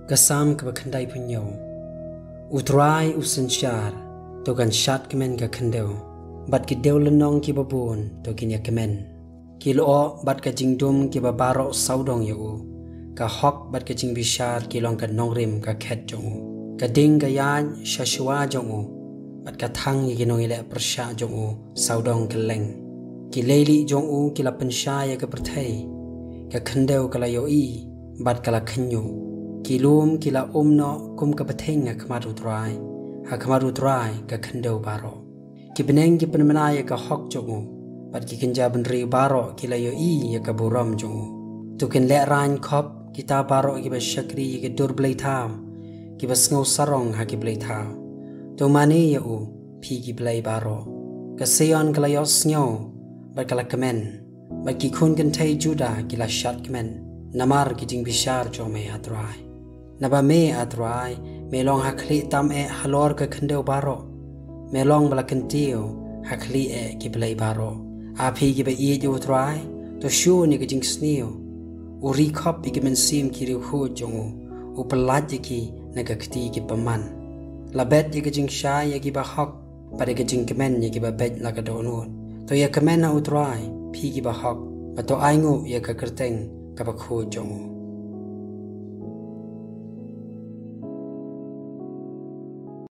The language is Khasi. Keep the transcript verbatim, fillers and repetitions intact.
Ka Salm kaba khyndai phew hynñiew. U Trai u synshar, to kan shad kmen ka khyndew, bad ki dewlynnong kiba bun to kin ïa kmen. Ki lyoh bad ka jingdum kiba baroh sawdong ïa u. Ka hok bad ka jingbishar ki long ka nongrim ka khet jong u. Ka ding ka ïaid sha shuwa jong u, bad ka thang ïa ki nongïaleh pyrshah jong u sawdong kylleng. Ki leilieh jong u ki la pynshai ïa ka pyrthei. Ka khyndew ka la ïohi bad ka la khynñiuh. Ki lum ki la um noh kum ka bthing ha khmat u Trai, ha khmat u Trai ka khyndew baroh. Ki bneng ki pynbna ïa ka hok jong u, bad ki kynja bynriew baroh ki la ïohi ïa ka burom jong u. To kin lehraiñ khop kita baroh kiba shakri ïa ki dur blei thaw, kiba sngew sarong ha ki blei thaw. To mane ïa u, phi ki blei baroh. Ka Sion ka la ïohsngew bad ka la kmen, bad ki khun kynthei Juda ki la shad kmen namar ki jingbishar jong me, A Trai. Naba me, A Trai, me long ha khlieh tam eh halor ka khyndew baroh. Me long ba la kyntiew ha khlieh eh ki blei baroh. A phi kiba ïeit ïa u Trai, to shun ïa ka jingsniew. U ri khop ïa ki mynsiem ki riewkhuid jong u. U pyllait ïa ki na ka kti ki bymman. La bet ïa ka jingshai ïa kiba hok, bad ïa ka jingkmen ïa kiba beit la ka dohnud. To ïa kmen ha u Trai, phi kiba hok, bad to ainguh ïa ka kyrteng kaba khuid jong u.